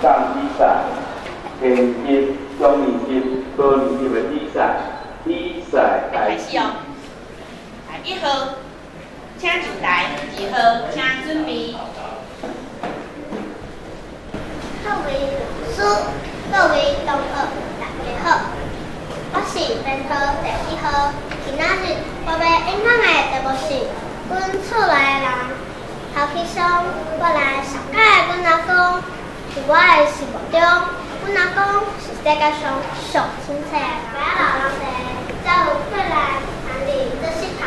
讲比赛，县级、中年级、高年级的比赛，比赛开始哦。来，1号，请上台；2号，请准备。各位老师，各位同学，大家好，我是编号第1号。今仔日我欲演讲的题目是阮厝内的人。头起先，我来绍介阮阿公。伫我的心目中，阮阿公是世界上上亲切的老人家，才有过来担任做穑头，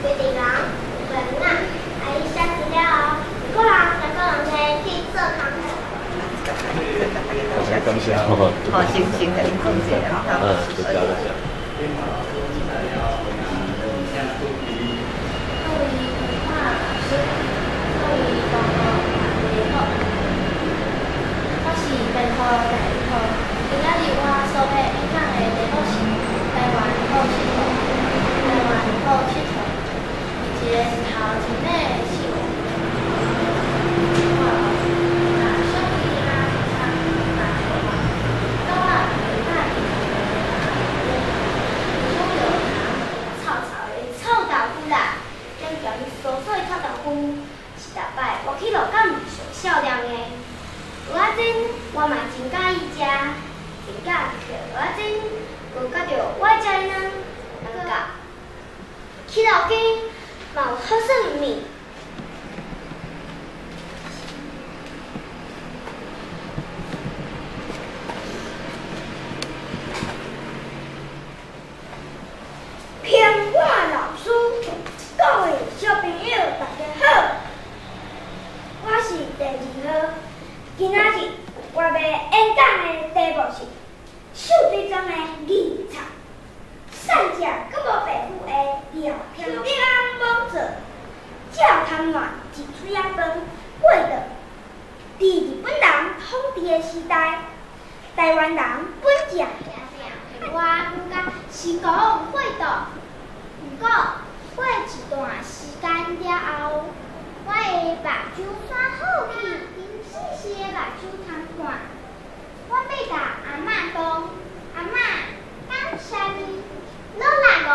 规定人有份仔，啊伊写资料后，一个人一个人提去做工课。感谢。好，先甲恁讲者哈。嗯，多谢多谢。各位文化老师，各位同学，大家好。我是编号第1号，今仔日我所欲演讲的题目是台湾好𨑨迌。台湾好𨑨迌，是一个日头真美的4月。臭臭的臭豆腐啦，咸咸酥酥的臭豆腐，是逐摆我去鹿港上少年的。蚵仔煎我嘛真佮意食，真佮意蚵仔煎，阁佮著我爱食的卵，佮起头家嘛有好耍的物。平话老师，各位小朋友，大家好，我是第2号。今仔日我欲演讲的题目是秀水庄的二菜，善食阁无白富的廖平德翁某做，照贪乱一喙仔饭过著。伫日本人统治的时代，台湾人本食。我感觉成功过度，毋过过一段时间了后，我的目睭煞好去，细细的目睭通看。我欲共阿嬷讲，阿嬷，感谢你，努力哦。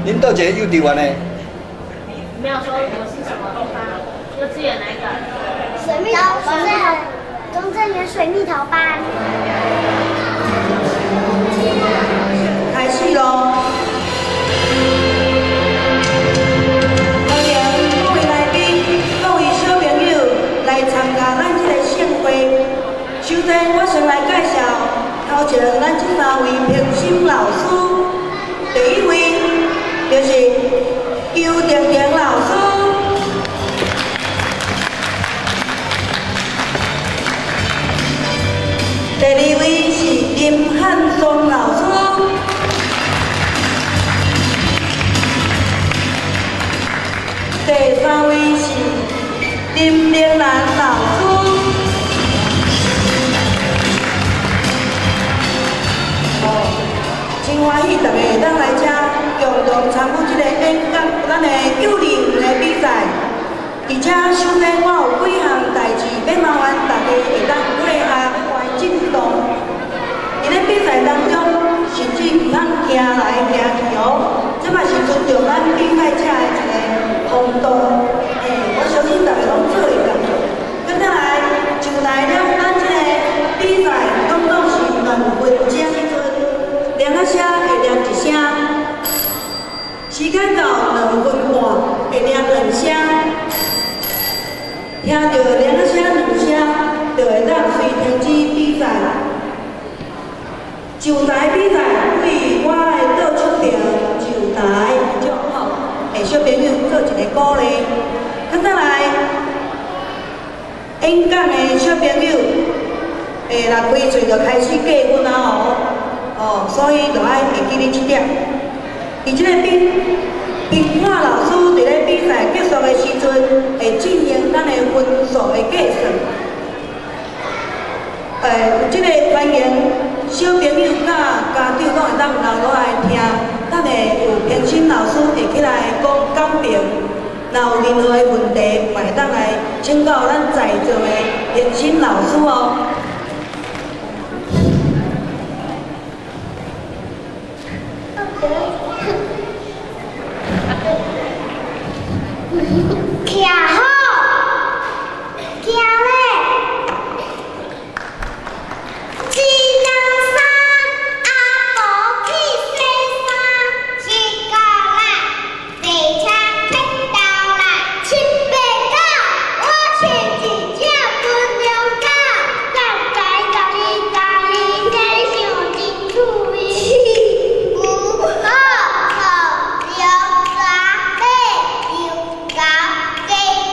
恁佗一个幼稚园的？没有说我是什么地方，幼稚园哪一个？水蜜桃，中正园水蜜桃班。开始咯！欢迎各位来宾、各位小朋友来参加咱这个盛会。首先，我先来介绍头前咱这三位评审老师。第一位就是邱婷婷老师。第二位是林汉松老师。第三位是林明兰老师。哦，真欢喜大家会当来遮共同参与这个演讲，咱的幼儿园的比赛。而且首先我有几项代志欲麻烦大家会当配合来进动。伫咧比赛当中，甚至毋通行来行去哦，这嘛是尊重咱比赛者的一个风度。嘿，我相信大家拢做会到。接下来就来了咱这个比赛，拢总是两2分半，會聽兩聲，聽著鈴仔聲兩聲，就會當隨停止比賽。上台比賽對我的倒手邊上台獎吼，會小朋友做一個鼓勵。較再來演講的小朋友，若開喙就開始計分啊吼，哦，所以就愛會記得這點。佇這個評評判老師佇咧比賽結束的時陣，會進行咱的分數的計算。有這個歡迎小朋友佮家長攏會當留落來聽，咱會有評審老師會起來講講評，若有任何的問題，嘛會當來請教咱在座的評審老師哦。徛好，行咧，一兩三，阿婆去洗衫，七九六，地車撇豆啦，七八九，我飼一隻分量狗，十台十二十二，這想真趣味。五、二、六、六、八、九、九。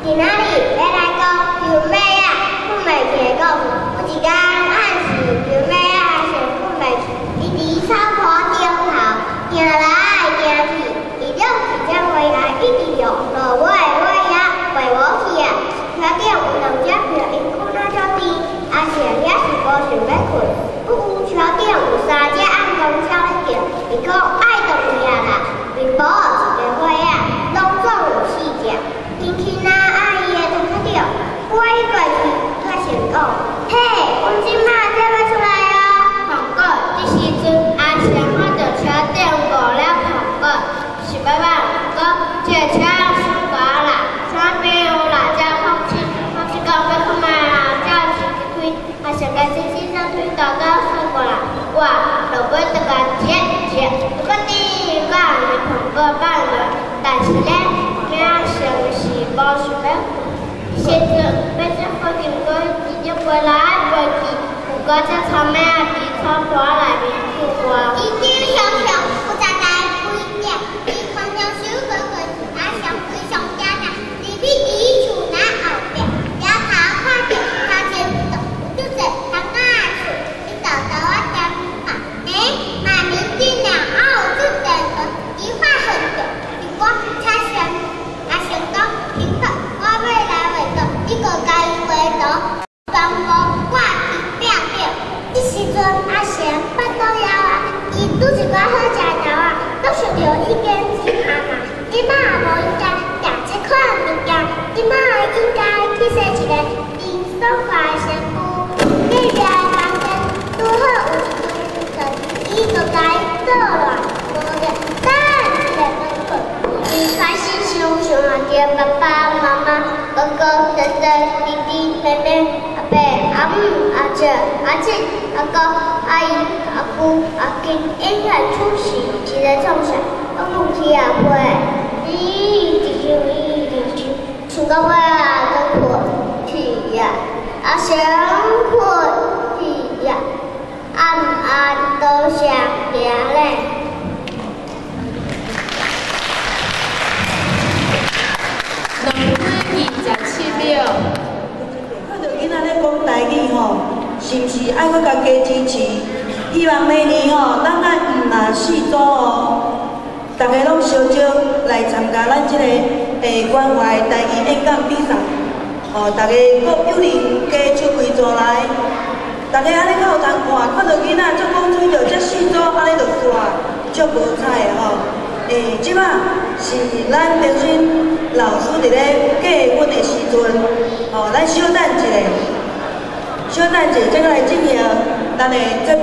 今仔日欲来讲牛尾仔睏袂去的故事。有一工暗时，牛尾仔先睏袂去，伊伫草坡顶头行来行去，伊两一只尾仔一直摇，落尾尾仔袂无去啊。车顶有两只票，𪜶睏啊足甜，阿成也是无想欲睏。不有车顶有三只暗公猫咧叫，伊讲爱转去啊啦。面无一个伙仔，拢总有四只。轻轻仔仔伊的头壳顶飞过去，甲成讲：嘿，阮这马才欲出来哦。苹果，这时阵阿成看著车顶五粒苹果，是欲歹，讲这个车伤大啦，车边有六只福星，福星讲欲看觅啊，才是去推，阿成共先生推倒到算过来，哇，落尾就共接接，搁甜甲苹果放落，但是咧，阿成是无想欲睏。时阵欲这火苹果直接飞来飞去，有几只草莓仔伫草坡内面睏活。伊张雄雄有十台规只，伊空中手过过去，阿雄非常惊惊，入去伫树林后壁，抬头看著头前有足济窗仔厝，伊豆豆仔踮看，欸，妈咪竟然还有这电灯，伊发现著，伊讲车上阿成讲，苹果，我欲来画图，你阁共伊画图，全部挂伫壁顶。这时阵阿成腹肚枵啊，伊拄一寡好食的豆仔，拢想著伊坚持阿嬷，这马无应该食这款物件，这马应该去洗一个真爽快的身躯。隔壁的房间拄好有一张床，伊就共伊倒落，无了，等一下转睏。伊开始想想著爸爸妈妈、哥哥、姐姐、弟弟、妹妹、阿伯、阿姆、阿姐、阿姊、阿哥、阿姨、阿姑、阿囝，永远出席，是咧创啥？拢睏去啊飞，伊一直想，伊一直想，想到尾仔就睏去啊，阿成睏去啊，暗暗多谢行咧。2分27秒。看著囡仔咧讲台语吼，是毋是爱阁共加支持？希望明年吼，咱爱毋落四组哦，逐个拢相招来参加咱这个关怀台语演讲比赛。吼，逐个各幼儿园加出几组来，逐个按呢较有通看，看著囡仔足讲嘴著，这四组按呢就煞，足无彩的吼。这摆是咱评审老师伫咧计分的时阵，吼，咱小等一下，小等一下，再来进行咱的节目。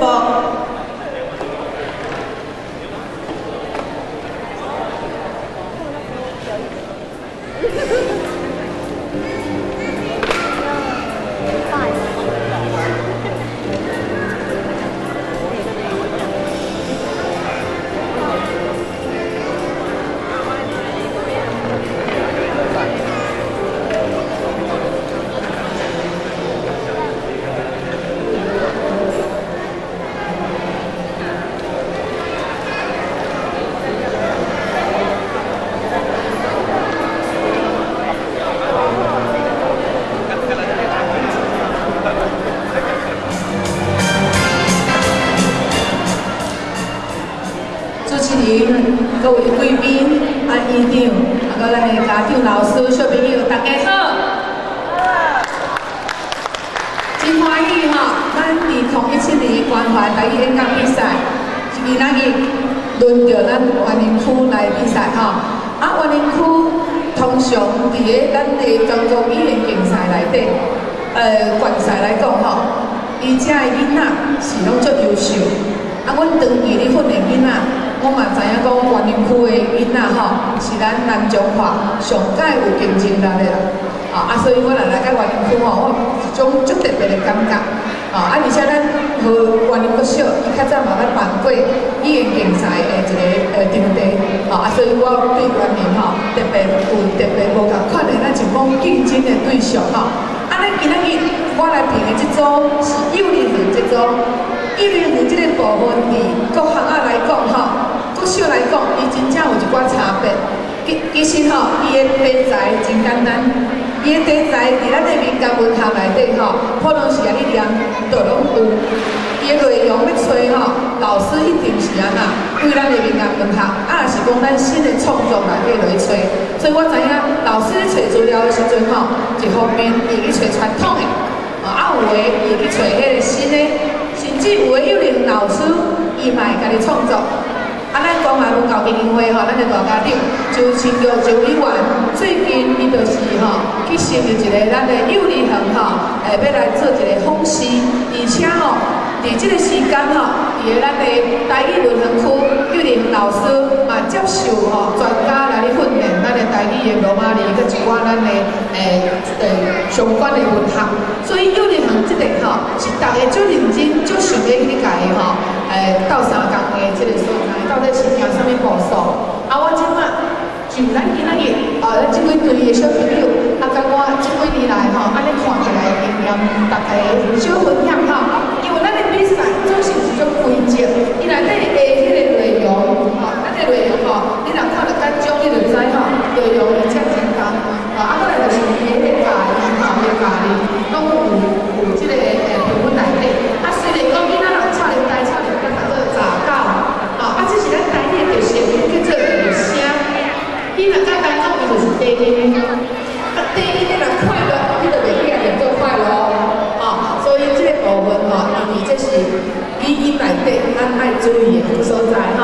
各位贵宾、院长，阁咱的家长、老师、小朋友，大家好！真欢喜吼，咱2017年关怀台语演讲比赛，今仔日轮著咱员林区来比赛吼。啊，员林区通常伫咧咱的全国语言竞赛内底，决赛来讲吼，伊遮的囡仔是拢足优秀。啊，阮长期咧训练囡仔。我嘛知影讲，员林区的囡仔吼，是咱南彰化上盖有竞争力的啦。啊，所以我若来到员林区吼，我有一种足特别的感觉。啊，而且咱和员林国小，伊较早嘛捌办过语言竞赛的一个场地。啊，所以我对员林吼特别有特别无仝款的，咱就讲竞争的对象吼。啊，咱今仔日我来评的这组是幼儿园这组，幼儿园这个部分伫各项仔来讲吼。国小来讲，伊真正有一寡差别。其实吼，伊的编排真简单，伊的題材佇咱的民間文學內底吼，普通時啊你念都攏有。伊的內容欲揣吼，老師一定是按怎，對咱的民間文學，啊，若是講咱新的創作內底落去揣。所以我知影老師咧揣資料的時陣吼，一方面伊去揣傳統的，啊有的伊去揣彼個新的，甚至有的幼兒園老師伊嘛會家己創作。啊，咱關懷文教基金會吼，咱的大家長周清玉周委員，最近伊就是吼去成立一個咱的幼兒園吼，欲來做一個訪視，而且吼，佇這個時間吼，佇個咱的台語文園區幼兒園老師嘛接受吼專家來咧訓練咱的台語的羅馬字，佮一寡咱的相關的文學。所以幼兒園這個吼是逐個足認真、足想欲去共伊吼，鬥相共的這個所在，到底是行啥物步數？啊，我這擺就咱今仔日，咱這幾隊的小朋友，啊，佮我這幾年來吼，按呢看起來經驗，大家小分享吼。因為咱的比賽總是有一種規則，伊內底的彼個內容，吼，咱的內容吼，你若看著簡章，你就知吼，內容伊遮簡單，吼，啊，閣來就是伊的彼個教義吼，伊的教義攏有這個評分內底。啊，雖然講囡仔人插入台插入較做雜教，吼，啊，這是咱台語的特色，叫做入聲。你若簡單講，伊就是低音的，啊，低音的若快樂，你就袂記得念做快樂，吼，所以這個部分吼，因為這是語音內底咱愛注意的所在吼。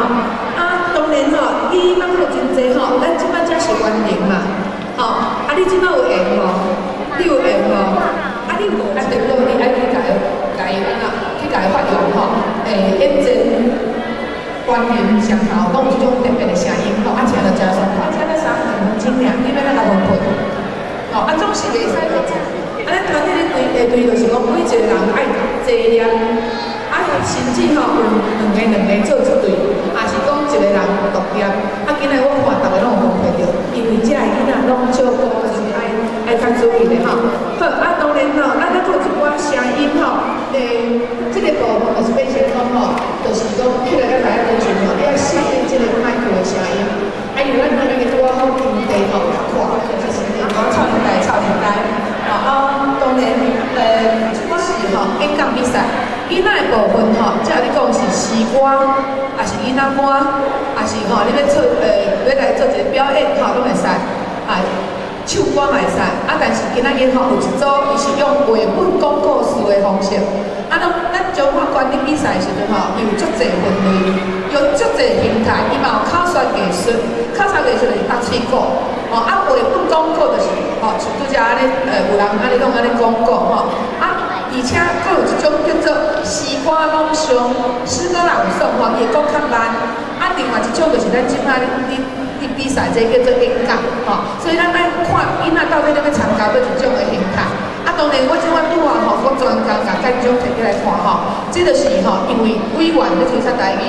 啊，當然吼，語音嘛閣有真濟吼，咱這擺才是完成嘛，吼，啊，你這擺有緣無？你有緣無？啊，你無啊，對不？你愛去共伊按怎去共伊發揚吼？演奏關於上頭攏有這種特別的聲音吼，啊，聽著誠爽快。請咱三分鐘爾，你欲按怎共分配？吼，啊，總是袂使講。啊，咱團體咧隊隊就是講，每一個人愛坐念，啊，甚至吼有兩個兩個做一隊，也是講一個人獨念。啊，今仔我看逐个攏有分配著，因為這个囡仔攏照顧是愛較注意的吼。好，啊，當然吼，咱閣有一寡聲音吼，這個部分就是變成講吼，就是講起來咱來要求吼，你愛適應這個麥克的聲音。啊，因為咱今日拄仔好場地吼較闊，就是講臭年代臭年代。啊，當然，我是吼演講比賽，囡仔的部分吼，這你講是詩歌，抑是囡仔歌，抑是吼你欲做欲來做一個表演吼，攏會使，啊，唱歌嘛會使。啊，但是今仔日吼有一組，伊是用繪本講故事的方式。啊，攏咱彰化縣立比賽的時陣吼，伊有足濟分類，有足濟形態，伊嘛有口說藝術，口說藝術就是搭喙鼓。吼，啊，繪本講古就是吼，像拄才按呢，有人按呢攏按呢講古吼，啊，而且閣有一種叫做詩歌朗誦，詩歌朗誦吼，伊會講較慢。啊，另外一種就是咱這擺咧比賽，這叫做演講吼，所以咱愛看囡仔到底咧欲參加佗一種的形態。啊，當然我這擺拄仔吼，我專工共簡章提起來看吼，這就是吼，因為委員咧推測台語。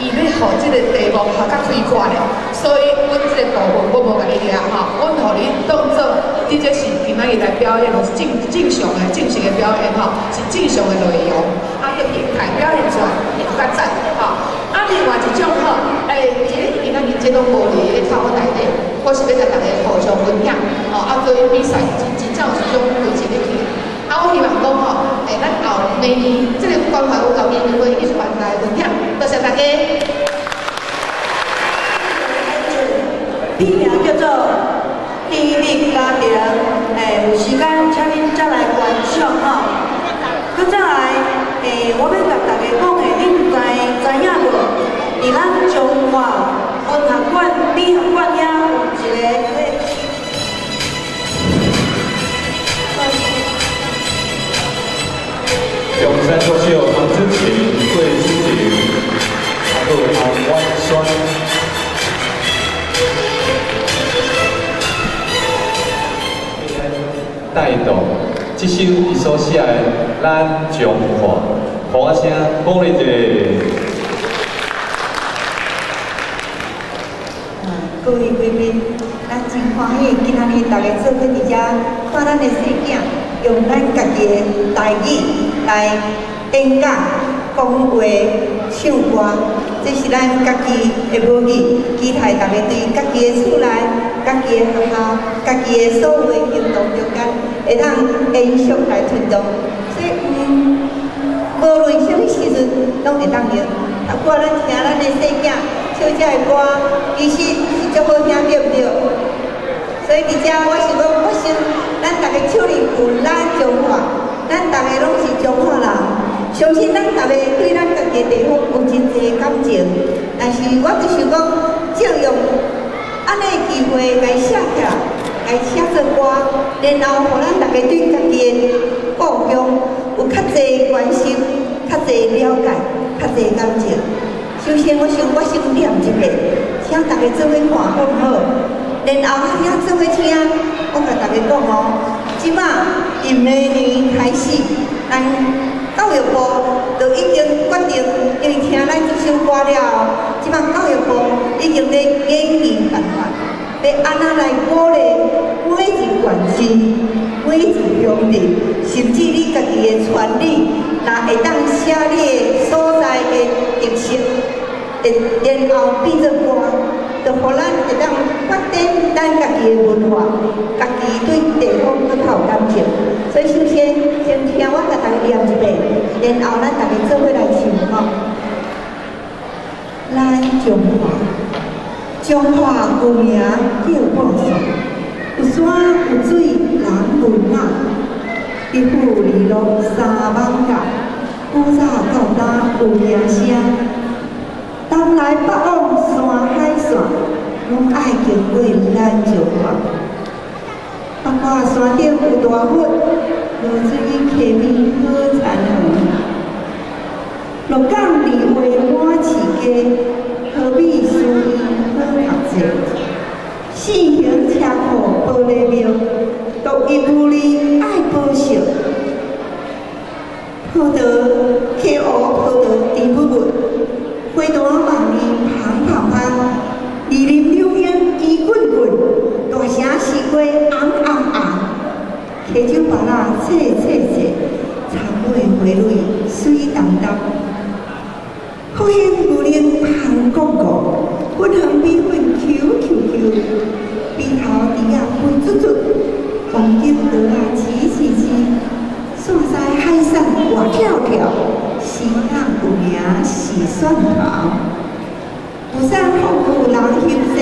伊欲予這個題目較較開闊咧，所以阮這個部分我無共你掠吼，阮予你當做你這是今仔日來表演，是正正常的正式的表演吼，是正常的內容，啊，個形態表現出來會較讚吼。啊，另外一種吼，這個今仔日這攏無佇咧考內底，我是欲共大家互相分享，吼，啊，對比賽真真正有這種規則咧去。啊，我希望講吼，咱後明年這個關懷文教基金會藝術班來分享，多謝大家。片名叫做《甜蜜家庭》，有時間請恁再來觀賞吼。閣再來，我欲共大家講的，恁知影無？佇咱彰化文學館、美學館遐有一個。中山國小洪子晴、郭子玲，啊，閣有洪婉萱。帶動這首伊所寫的《咱彰化》，鼓聲鼓勵者。各位貴賓，咱真歡喜今仔日大家做伙佇遮看咱的細囝，用咱家己的台語來演講、講話、唱歌，這是咱家己的母語。期待大家對家己的厝內、家己的學校、家己的所有的行動中間，會當延續來推動。所以，無論啥物時陣，攏會當用。啊，過咱聽咱的細囝唱這个歌，其實是足好聽，對毋對？所以佇遮，我想講，我想咱逐家手裡有咱中華，咱逐家攏是中華人。相信咱逐家對咱家己地方有真濟感情，但是我就想講，借用按呢機會來寫起來，來寫做歌，然後予咱逐家對家己的故鄉有較濟關心、較濟了解、較濟感情。首先，我想我先念一遍，請大家做伙看好毋好？然後遐做伙聽，我共大家講哦，這馬佇明年開始，咱教育部就已經決定，因為聽咱這首歌了後，這馬教育部已經咧研究辦法，欲按怎來鼓勵每一縣市、每一鄉鎮，甚至你家己的村里，若會當寫你的所在的特色，然後變做歌，就予咱會當發展咱家己的文化，家己對地方閣較有感情。所以首先，先聽我共大家念一遍，然後咱大家做伙來唱吼。咱彰化，彰化舊名叫半山，有山有水人文雅，一府二鹿三艋舺，古早到今有名聲。南來北往山海線，攏愛經過咱彰化。八卦山頂有大佛，濁水溪邊好田園。鹿港梨花滿市街，和美书院好讀冊。四行車庫玻璃廟，獨一無二愛保惜。葡萄溪湖葡萄甜蜜蜜，花壇万里芳芳芳，二林柳莺圆滚滚，大城西瓜红红红，溪州芭乐脆脆脆，草尾花蕊水澹澹。福兴牛奶香公公，粉红米粉 Q Q Q，鼻头猪仔肥嘟嘟，黄金桃仔刺刺刺，山西海产活跳跳，西港有名是蒜头。有山丰富人兴盛，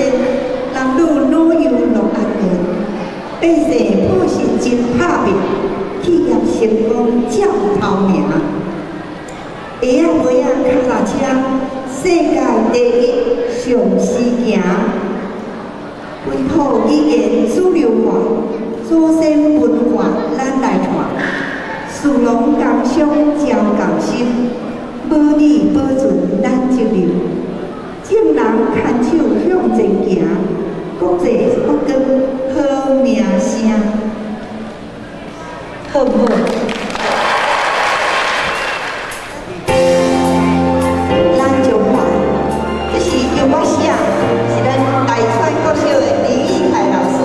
男女老幼乐安乐，百姓朴实真拍拼，企业成功占头名。鞋仔袜仔跤踏車，世界第一上時行。本土語言主流化，祖先文化咱來傳。士農工商招共心，母語保存咱責任。眾人牽手向前行，國際發光好名聲，好毋好？咱彰化，這是由我寫，是咱大川國小的林義凱老師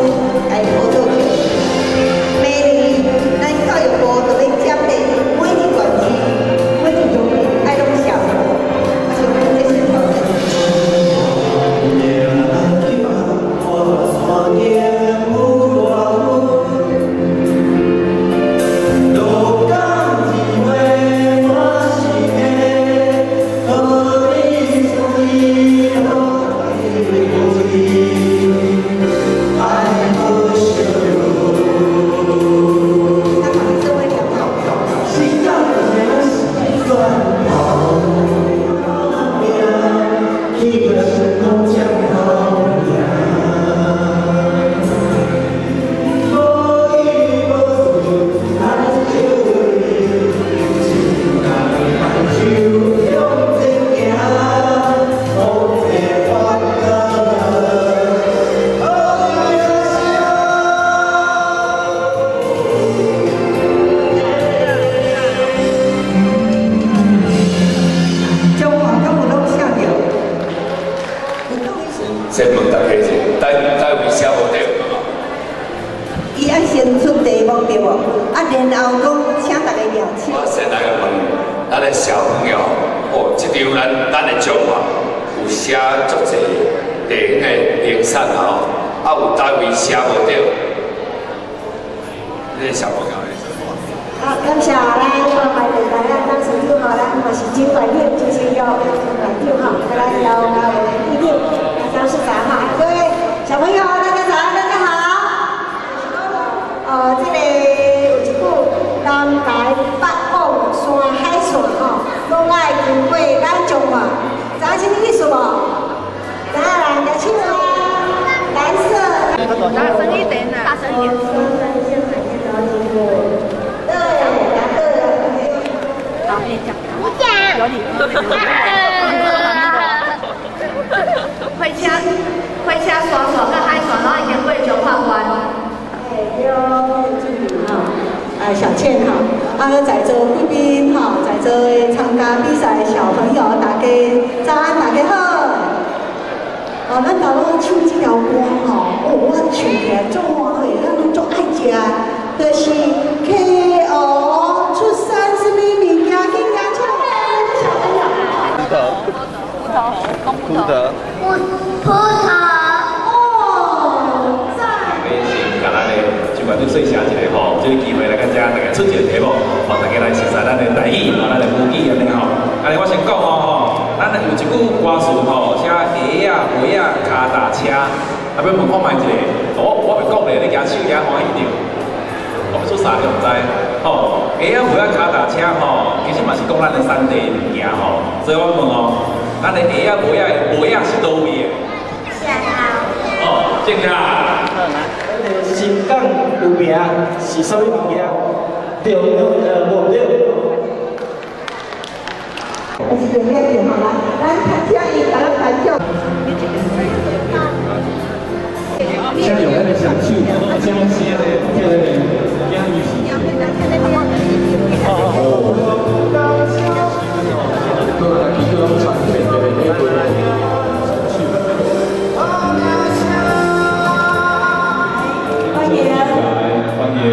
來譜作曲。明年咱教育部就欲獎勵每一縣市、每一鄉鎮愛攏寫出來，我想這是挑戰。先問大家一下，台位寫無對？伊愛先出題目對無？啊，然後講請大家舉手。我先來問咱的小朋友，哦，這張咱的彰化有寫足濟地方的名產啊，吼，啊有佗位寫無對？這個小朋友。好，感謝咱關懷電台啊，董事長吼，咱嘛是前館長周清玉館長吼，啊，咱姚嘉文院長，董事長哈，各位小朋友大家早安，大家好。這個有一句南台北往山海線吼，攏愛經過咱彰化，知影啥物意思無？知影人舉手啊，藍色。大聲一點啊！大聲一點。對，答對了。你講。火車，火車線線甲海線，攏愛經過彰化縣。哎，對，吼，小倩哈，啊，在座貴賓哈，在座的參加比賽的小朋友，大家早安，大家好。哦，咱頭拄唱這條歌吼，哦，我唱起來足歡喜，咱攏足愛食，就是溪湖出產啥物物件，緊行出來，小朋友。葡萄，葡萄，葡萄。哦，讚。先共咱的就館長說聲一下吼，這個機會來到遮，大家出一個題目，予大家來熟悉咱的台語，吼，咱的母語按呢吼。按呢我先講哦吼，咱有一句歌詞吼，寫鞋仔、鞋仔、跤踏車，啊，欲問看覓一下，我袂講咧，你舉手舉歡喜著。我欲出啥你毋知，吼，鞋仔、鞋仔、跤踏車吼，其實嘛是講咱的產地物件吼，所以我問哦，咱的鞋仔、鞋仔的鞋仔是佗位的？哦，正確。咱的新港有名是啥物物件？對，無對。我是用了就好啦，咱請伊共咱頒獎。請用咱的雙手，請是那個叫那個囝兒是。哦。歡迎。歡迎。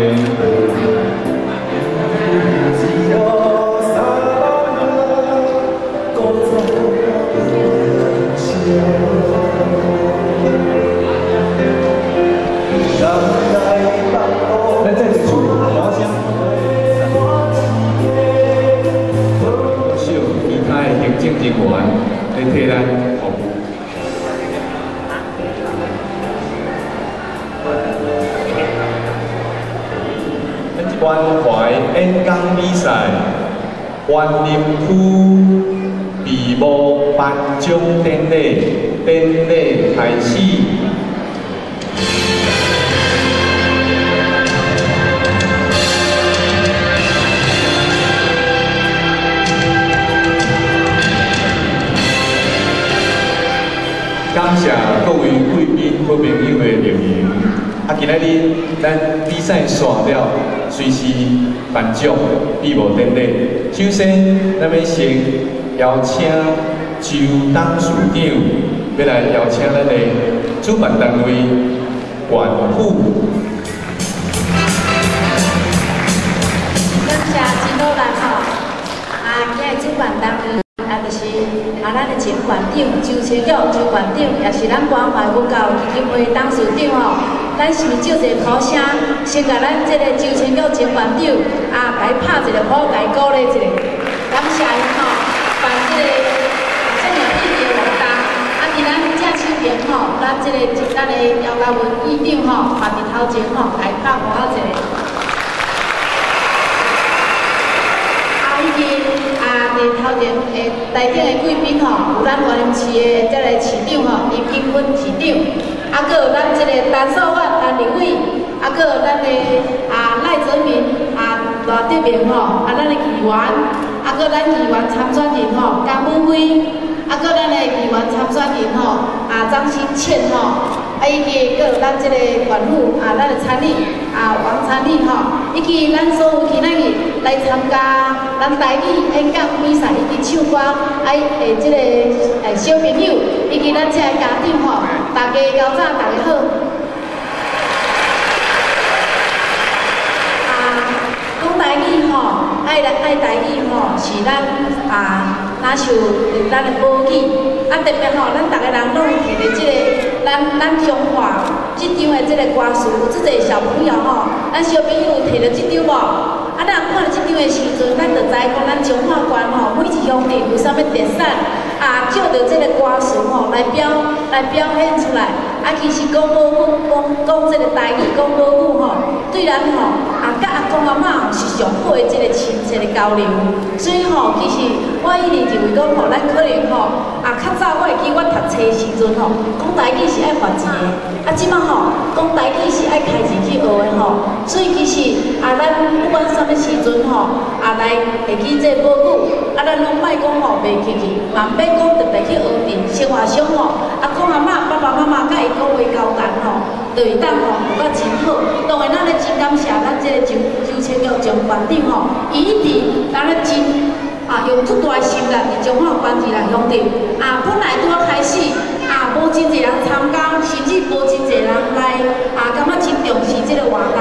咱再一次，我先。手其他的行政人員来替咱服务。关怀演讲比赛，员林区闭幕颁奖典礼，典礼开始。感謝各位貴賓、好朋友的莅臨。啊，今仔日咱比賽煞了，隨時頒獎閉幕典禮。首先，咱欲先邀請周董事長，欲來邀請咱的主辦單位縣府。感謝真努力吼，啊，今日主辦單位。啊，就是啊，咱的前館長周清玉周館長，也是咱關懷文教基金會董事長吼。咱是毋是借一個鼓聲，先共咱這個周清玉前館長啊，共伊拍一個鼓，共伊鼓勵一下，感謝伊吼，辦這個這麼意義的活動。啊，佇咱正手邊吼，咱這個咱的姚嘉文院長吼，嘛佇頭前吼，共伊拍鼓仔一下。啊，以及啊，佇頭前的台頂的貴賓吼，有咱員林市的這個市長吼，林金芬市長，啊，閣有咱這個陳素婉、陳立偉，啊，閣有咱的啊賴澤民、啊賴德明吼，啊，咱的議員，啊，閣咱議員參選人吼，江武輝，啊，閣咱的議員參選人吼，啊張新倩吼，啊，以及閣有咱這個縣府啊，咱的參議啊王參議吼，以及咱所有今仔日來參加咱台語演講比賽以及唱歌啊的這個小朋友，以及咱這个家長吼，大家早早，大家好。啊，講台語吼，愛來愛台語吼，是咱啊，若像咱的母語，啊特別吼，咱逐个人攏摕著這個咱彰化這張的這個歌詞有這濟小朋友吼，咱小朋友有摕著這張無？啊，咱看著這張的時陣，咱就知講咱彰化縣吼，每一鄉鎮有啥物特產，啊，借著這個歌詞吼來表現出來。啊，其實講母語，講講這個台語，講母語吼，對咱吼啊，佮阿公阿嬤是上好的這個親切的交流。所以吼，其實我一直認為講吼，咱可能吼啊，較早我會記我讀冊的時陣吼，講台語是愛罰錢的，啊，這馬吼講台語是愛開錢去學的吼。所以其實啊，咱不管啥物時陣吼，啊來會記這個母語，啊，咱攏莫講吼袂記去，嘛毋免講特別去學佇生活上吼，阿公阿嬤、爸爸媽媽佮伊講話交談吼，就會當吼學甲真好。當然，咱咧真感謝咱這個周周清玉張館長吼，伊一直咱咧真啊用足大的心力佇彰化縣二六鄉鎮啊，本來拄仔開始啊，無真濟人參加，甚至無真濟人來啊，感覺真重視這個活動。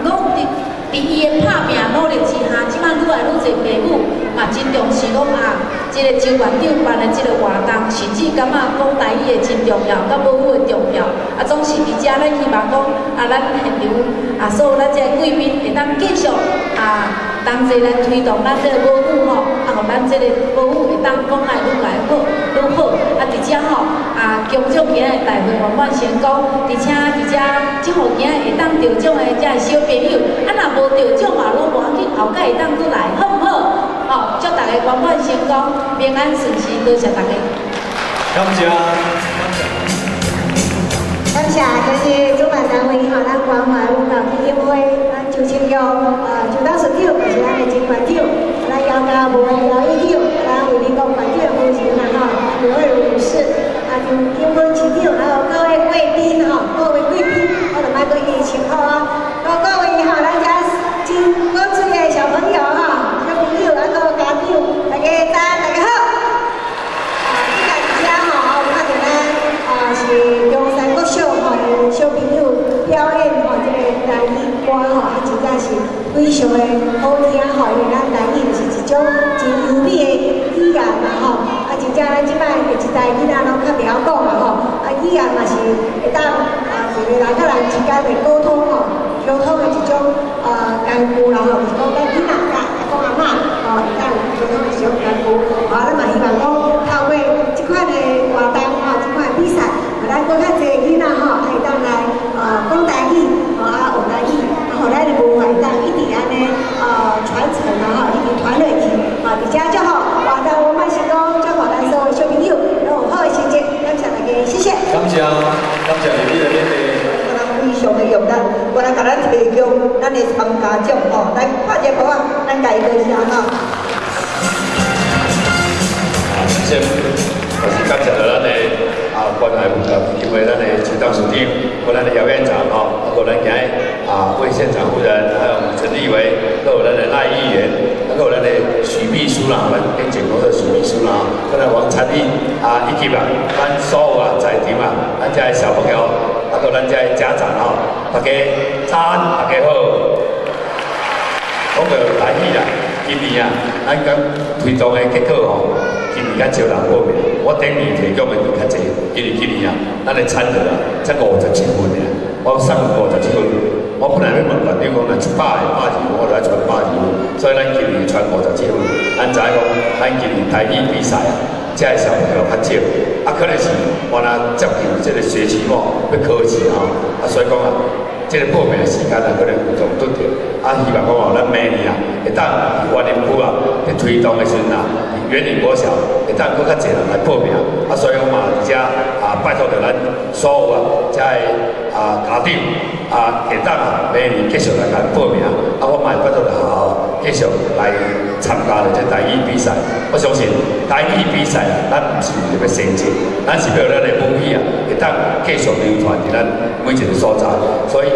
講佇佇伊的拍拚努力之下，這擺愈來愈濟爸母嘛真重視講啊，這個周縣長辦的這個活動，甚至感覺講台語的真重要，佮母語的重要。啊，總是佇遮，咱希望講啊，咱現場啊，所有咱這個貴賓會當繼續啊，同齊來推動咱這個母語吼，啊，予咱這個母語會當講來愈來好，愈好。啊，佇遮吼啊，恭祝今仔日大會圓滿成功，而且佇遮祝福今仔日會當得獎的這個小朋友，啊，若無得獎嘛，攏無要緊，後擺會當閣來，好毋好？吼，祝大家圓滿成功，平安順遂，多謝大家。感謝。感謝，就是主辦單位吼，咱關懷文教基金會，咱周清玉周董事長，就是咱的金館長，咱姚家文姚議長，咱魏立國館長夫人啦吼，劉慧茹女士，啊，張金芬市長，還有各位貴賓吼，各位貴賓，我就莫閣一一稱呼啊。各位吼，咱遮真古錐的小朋友吼，小朋友啊，閣家長，大家早，大家好。啊，這個遮吼，有看著咱啊是中山國小吼的小朋友表演吼，這個台語歌吼，啊，真正是非常的好聽吼，因為咱台語就是一種真優美的語言嘛吼，啊，真正咱這擺下一代囡仔攏較袂曉講嘛吼，啊，語言嘛是會當啊，一個人佮人之間的溝通吼，溝通的一種工具啦吼，就是講咱囡仔佮阿公阿嬤吼，會當溝通的一種工具，啊，咱嘛希望講透過這款的活動吼，這款的比賽，啊，咱閣較濟囡仔吼，會當來講台語，吼啊學台語，啊，予咱的文化會當一直按呢傳承啦吼，一直傳落去，啊，佇遮祝福活動圓滿成功，祝福咱所有小朋友攏有好的成績，感謝大家，謝謝。感謝，感謝你的勉勵。我人非常的用力，我來共咱提供咱的參加獎吼，來拍一個鼓仔，咱共伊多謝吼。啊，首先，也是感謝著咱的啊關懷文教基金會，咱的周董事長，佮咱的姚院長吼，啊，佮咱今日啊魏縣長夫人，還有我們陳立委，閣有咱的賴議員，啊，閣有咱的許秘書啦，咱以前講做許秘書啦，閣咱王參議啊，以及啊，咱所有啊在場啊，咱遮的小朋友，啊，閣咱遮的家長吼，大家早安，大家好。講到台語啦，今年啊，咱講推動的結果吼，今年較少人報名，我頂年提供的就較濟，今年啊，咱的產額啊，才57份爾，我送57份，我本來欲問館長講，若100個120份，我就愛傳120份，所以咱今年傳57份，咱知影講，咱今年台語比賽啊，遮的小朋友較少，啊，可能是原來接近這個學期末欲考試吼，啊，所以講啊，這個報名的時間啊，可能有撞拄著，啊，希望講哦，咱明年啊，會當員林區啊，佇推動的時陣啊，員林國小會當閣較濟人來報名，啊，所以我嘛佇遮啊，拜託著咱所有啊，遮的啊家長啊，會當啊，明年繼續來共報名，啊，我嘛會拜託著學校繼續來參加著這台語比賽。我相信台語比賽啊，咱毋是為著欲成績，咱是欲予咱的母語啊，會當繼續流傳佇咱每一個所在。所以，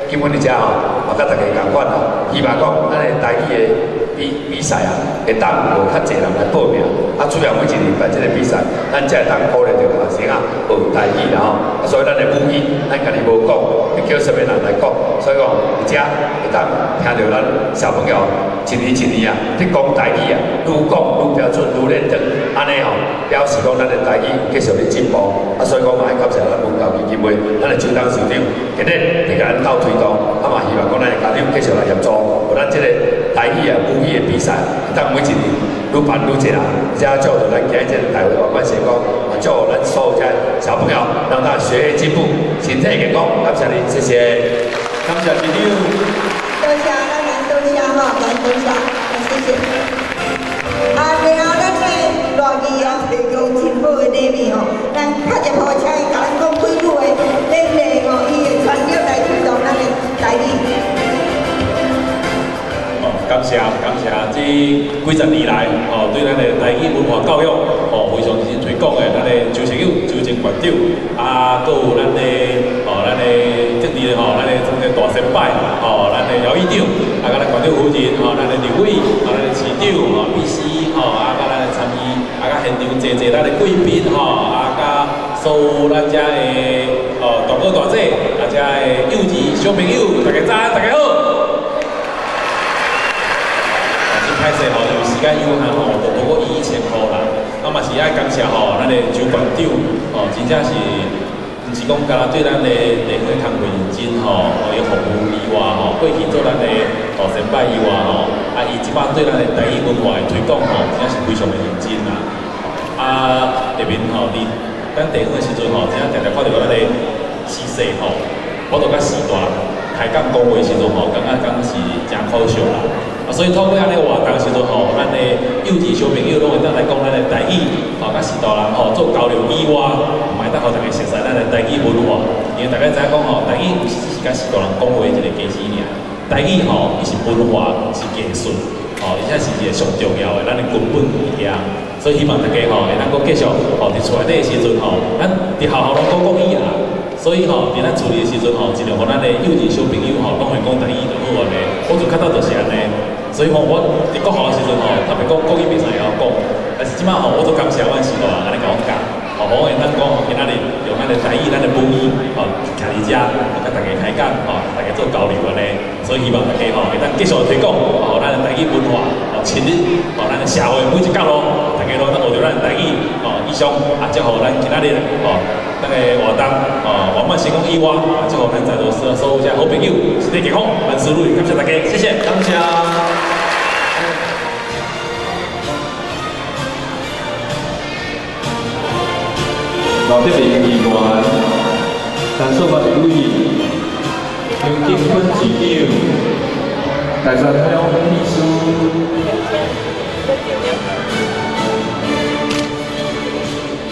基本佇遮吼，嘛佮大家仝款啦，希望讲咱的台语的比赛啊，会当有較濟人來報名。啊，主要每一年辦這個比賽，咱才會當鼓勵著學生啊學台語啦吼。啊，所以咱的母語，咱家己無講，會叫啥物人來講？所以講，而且會當聽著咱小朋友一年一年啊，咧講台語啊，愈講愈標準，愈認真，按呢吼，表示講咱的台語繼續咧進步。啊，所以講嘛，愛感謝咱文教基金會，咱的周董市長，今日佇共咱鬥推動，啊嘛希望講咱的家長繼續來協助，予咱這個台語啊母語的比賽，當每一年愈辦愈濟人，而且祝福咱今日這個大會圓滿成功，啊祝福咱所有這小朋友，讓他學業進步，身體健康，感謝您，謝謝。感謝市長。多謝咱們多謝吼，咱多謝，謝謝。啊，然後咱的賴議哦，提供真好的禮物吼，咱較一號請伊共咱講幾句話，勉勵吼伊的專業來推動咱的台語。感謝感謝，這幾十年來，哦，對咱的台語文化教育，哦，非常認真推廣的，咱的周成友、周正館長，啊，閣有咱的，哦，咱的政治的吼，咱的這個大先輩，哦，咱的姚議長，啊，佮咱館長夫人，吼，咱的立委，啊，咱的市長，吼，秘書，吼，啊，佮咱的參與，啊，佮現場濟濟咱的貴賓，吼，啊，佮所有咱遮的，哦，大哥大姐，啊，遮的幼兒小朋友，大家早安，大家好。歹勢吼，因為時間有限吼，就無閣一一稱呼啦。啊嘛是愛感謝吼，咱的周館長吼，真正是，毋是講干焦對咱的地方的工課認真吼，伊服務以外吼，過去做咱的吼先輩以外吼，啊伊這擺對咱的台語文化的推廣吼，真正是非常的認真啦。啊，特別吼，佇咱地方的時陣吼，真正常常看著咱的時勢吼，我都佮時大開講講話的時陣吼，感覺講是誠可惜啦。啊，所以透過按呢活動時陣吼，咱的幼稚小朋友攏會當來講咱的台語，吼，佮序大人吼做交流以外，嘛會當予大家熟悉咱的台語文化。因為大家知影講吼，台語毋是只是佮序大人講話一個形式爾，台語吼，伊是文化，是藝術，吼，而且是一個上重要的咱的根本伫遐。所以希望大家吼會當閣繼續吼，佇厝內底的時陣吼，咱佇學校攏講國語啊。所以吼，佇咱厝裡的時陣吼，盡量予咱的幼稚小朋友吼，攏會講台語就好按呢。我就較早就是按呢。所以吼，我佇國校的時陣吼，特別講國語袂使曉講，但是這擺吼，我都感謝阮序大人按呢共阮教，吼，我會當講今仔日用咱的台語、咱的母語，吼，徛佇遮，佮大家開講，吼，大家做交流按呢。所以希望大家吼，會當繼續推廣，吼，咱的台語文化，吼，深入，吼，咱的社會每一角落，大家攏當學著咱的台語，吼，以上啊，祝予咱今仔日，吼，咱的活動，吼，圓滿成功以外，啊，祝予咱在座所有遮好朋友身體健康，萬事如意，感謝大家，謝謝，感謝。老特別議員，陳淑芬委員，刘金坤市長，大山乡秘書。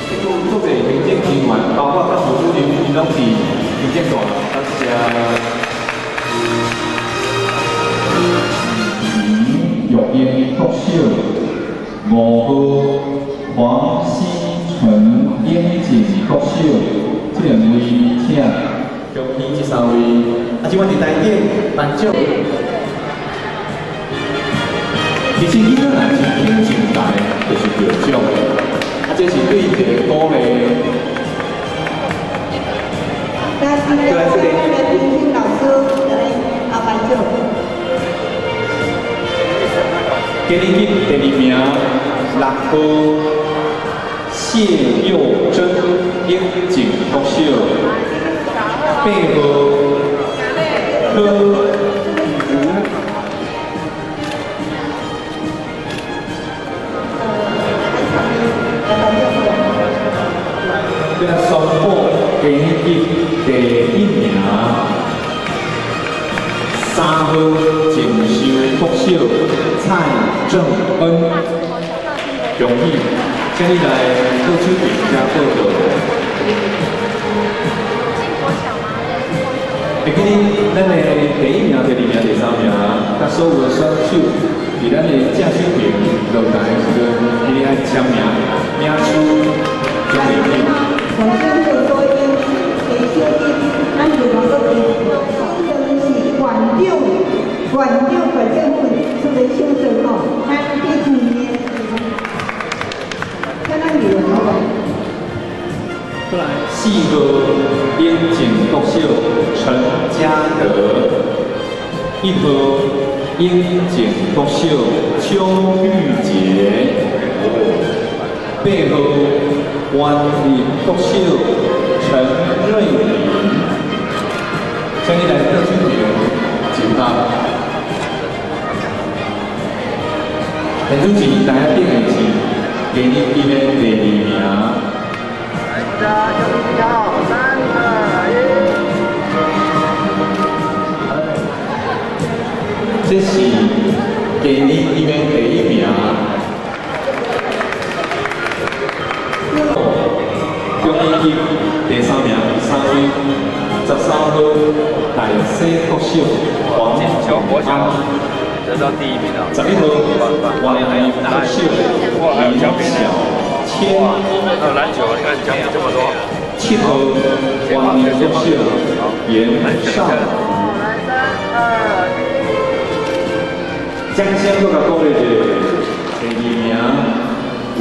这久足济行政人員，包括干部主任，𪜶攏佇行政大樓。感謝。玉英國小5號黃思純英靜國小，這兩位請。恭喜這三位。啊，這擺佇台頂頒獎。其實囡仔若真肯上台，就是得獎。啊，這是對伊一個鼓勵。那是咱的林老師來阿頒獎。今日第二名6號謝佑珍，英靜國小。8號柯如。这个宣布今日第一名3號锦绣国小蔡正恩，恭喜！請你來桌手邊遮報到。會記得咱的第一名、第二名、第三名，佮所有的選手，佇咱的正手邊落台的時陣，一定愛簽名，領取獎品。咱是冠长、县长、县政府出个手状吼，咱对去年，请咱议员好无？过来四号英景国小陈嘉德，一号英景国小邱玉杰，八号湾林国小陈瑞麟，请你来倒手屏就到。现主持台顶的是低年级的第二名。这是低年级的第一名。中年级第三名，三位，13号大西国小黄安，得到第一名了。11号王林国小林小千。还有篮球，你看奖品这么多。7号王林国小严少。掌声阁共鼓励一下，第二名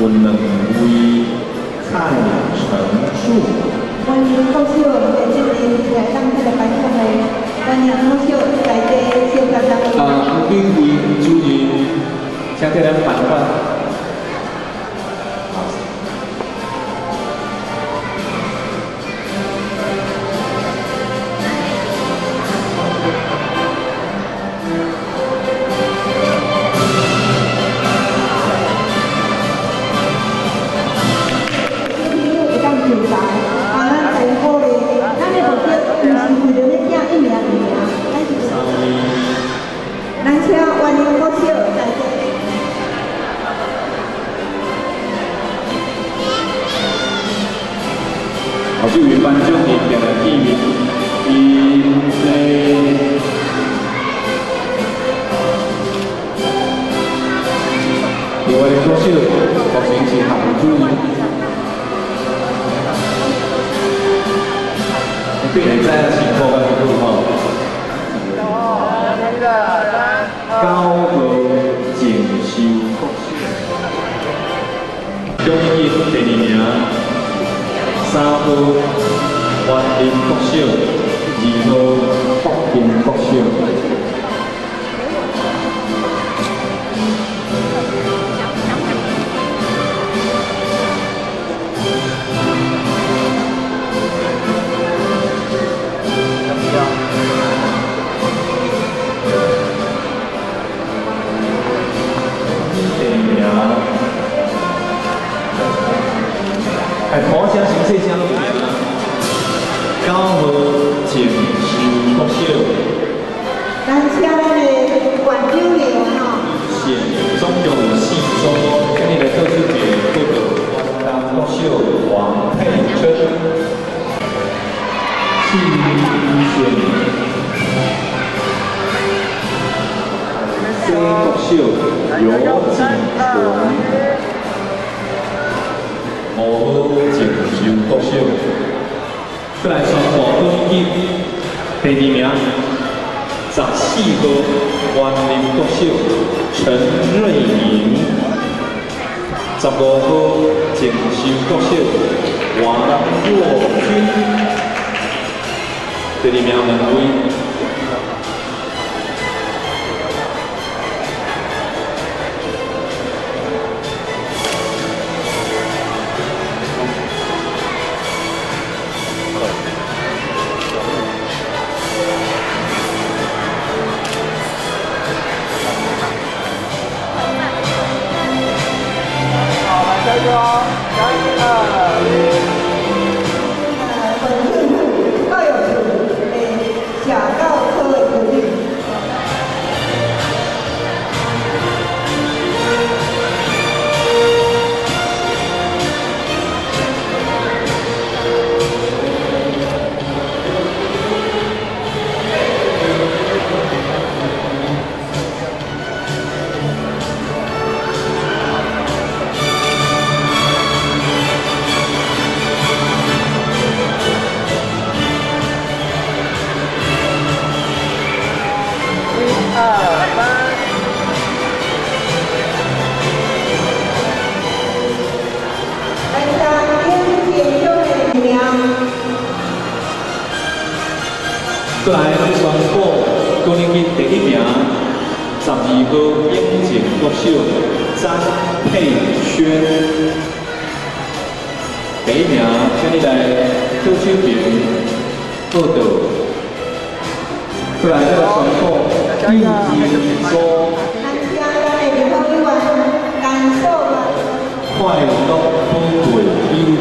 有两位蔡成树。欢迎国小的这边来当这个颁奖的，欢迎国小在地小学生。黄炳辉主任，请替咱颁发。这位班长伊定来见面，伊咧，另外个国小目前是学务主任，对，会知影辛苦甲辛苦吼。9号静修国小，中年级第二名。3号员林国小，2号福建国小。第二名。哎，鼓声先细声拢袂9号静修国小。咱请咱的县长来吼。是，总共有4组，今日来倒手的报道，东国小黄佩春，4线，西国小尤锦纯。5号静修国小，过来宣布高年级第二名，14号员林国小陈瑞明，15号静修国小王若君，第二名两位。小來宣布高年級第一名，12號永靖國小詹佩軒。第一名，請你來左手邊報到。過來，再來宣布幼兒組。快樂寶貝幼兒園。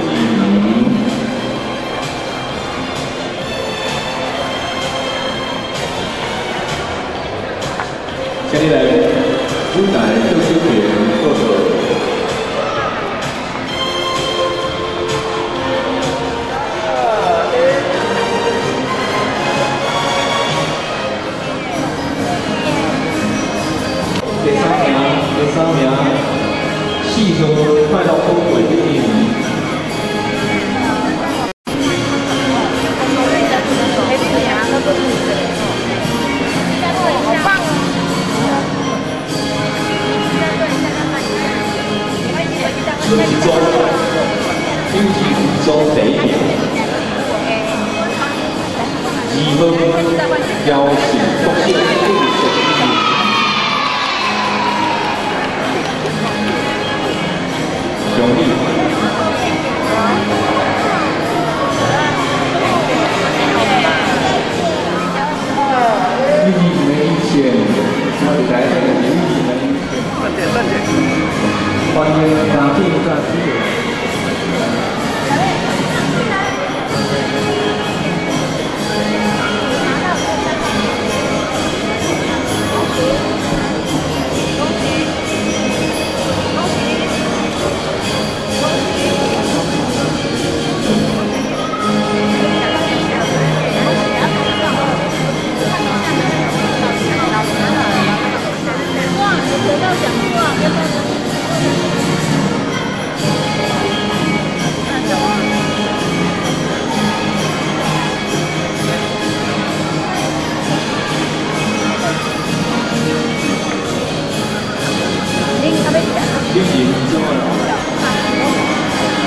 請你來舞台左手邊報到。第三名，4號快樂寶貝幼兒園。春一組，幼兒園組第一名，2號姚姓國小幼兒園。恭喜！幼兒園的一线，我哋来这个幼儿园的一线。欢迎家长甲子女。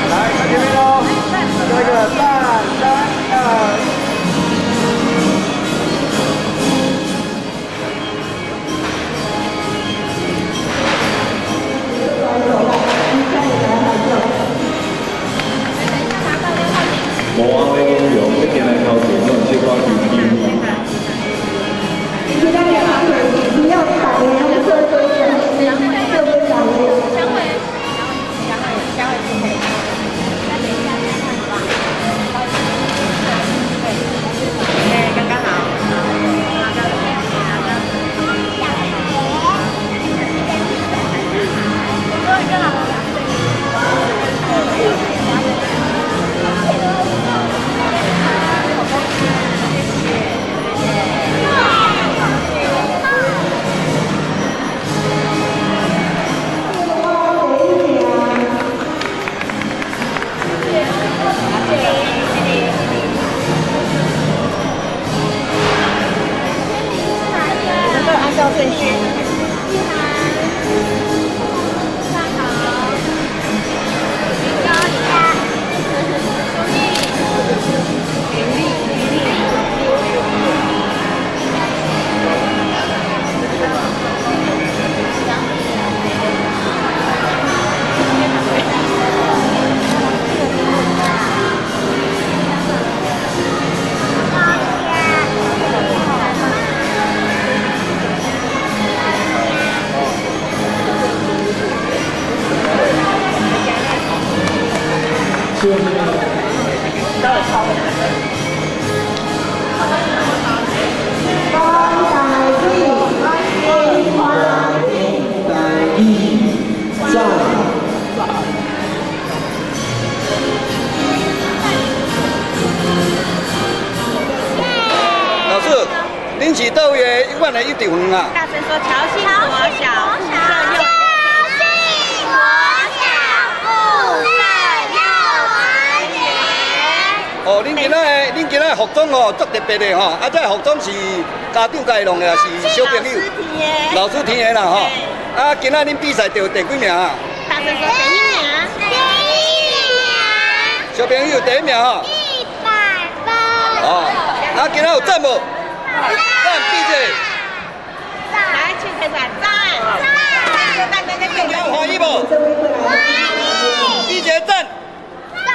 来，看前面喽，这个3、3、2。无红的英雄，一定来头前，拢小可纠纠。老师，恁是佗位的阮的幼稚园啊？大声说，侨兴国小附设幼。侨兴国小附设幼儿园。哦，恁今仔的服装哦，足特别的吼，啊，这个服装是家长家己弄的，还是小朋友？老师添的啦吼。啊，今仔恁比赛得第几名啊？大声说第一名。第一名。小朋友第一名吼。100分。哦，啊，今仔有赞无？有。赞，比一个。来，请开始，赞。赞。有欢喜无？欢喜。比一个赞。赞。